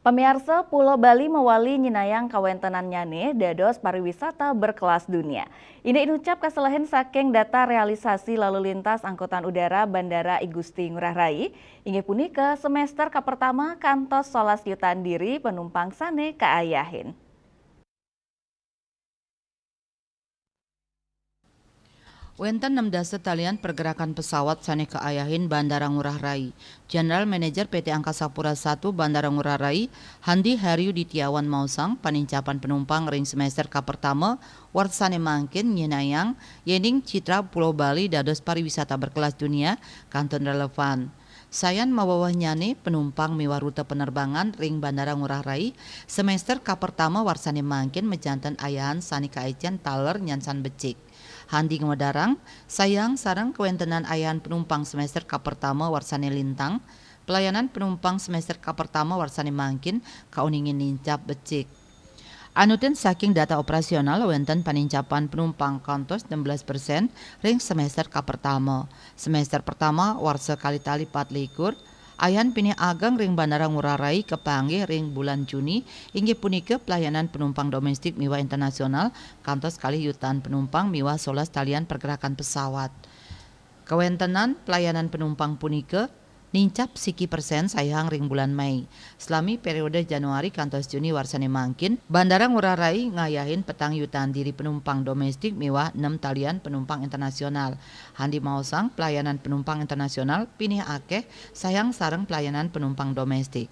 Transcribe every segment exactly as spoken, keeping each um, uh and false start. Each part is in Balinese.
Pamiarsa, Pulo Bali mawali nyinayang kawéntenannyané dados pariwisata berkelas dunia. Indik inucap kaselehin saking data realisasi lalu lintas angkutan udara Bandara I Gusti Ngurah Rai, inggih punika semester kapertama kantos solas yutaan diri penumpang sané kaayahin. Wénten nem dasa talian pergerakan pesawat sané kaayahin Bandara Ngurah Rai. General Manager P T Angkasa Pura satu Bandara Ngurah Rai, Handi Heru Dityawan maosang, panincapan penumpang ring semester kapertama warsané mangkin nyinayang yéning citra Pulo Bali dados pariwisata berkelas dunia kantun relevan. Sayan mawewehnyané penumpang miwah rute penerbangan ring Bandara Ngurah Rai, semester kapertama warsané mangkin majanten ayahan sané kaicén taler nyansan becik. Handi ngwedarang, sayang sareng kawéntenan ayahan penumpang semester kapertama warsané lintang, pelayanan penumpang semester kapertama warsané mangkin kauningin nincap becik. Anutin saking data operasional, wénten panincapan penumpang kantos enam belas persen ring semester kapertama. Semester pertama warsa kalih tali patlikur, ayahan pinih ageng ring Bandara Ngurah Rai kapanggih ring bulan Juni, inggih punika pelayanan penumpang domestik miwah internasional kantos kalih yutaan penumpang miwah solas talian pergerakan pesawat. Kawéntenan pelayanan penumpang punika nincap siki persen saihang ring bulan Mei. Salami periode Januari kantos Juni warsané mangkin, Bandara Ngurah Rai ngayahin petang yutaan diri penumpang domestik miwah nem talian penumpang internasional. Handi maosang, pelayanan penumpang internasional pinih akéh saihang sareng pelayanan penumpang domestik.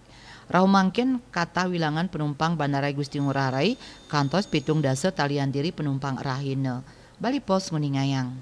Rauh mangkin, katah wilangan penumpang Bandara Gusti Ngurah Rai kantos pitung dasa talian diri penumpang rahina. Bali Post nguningayang.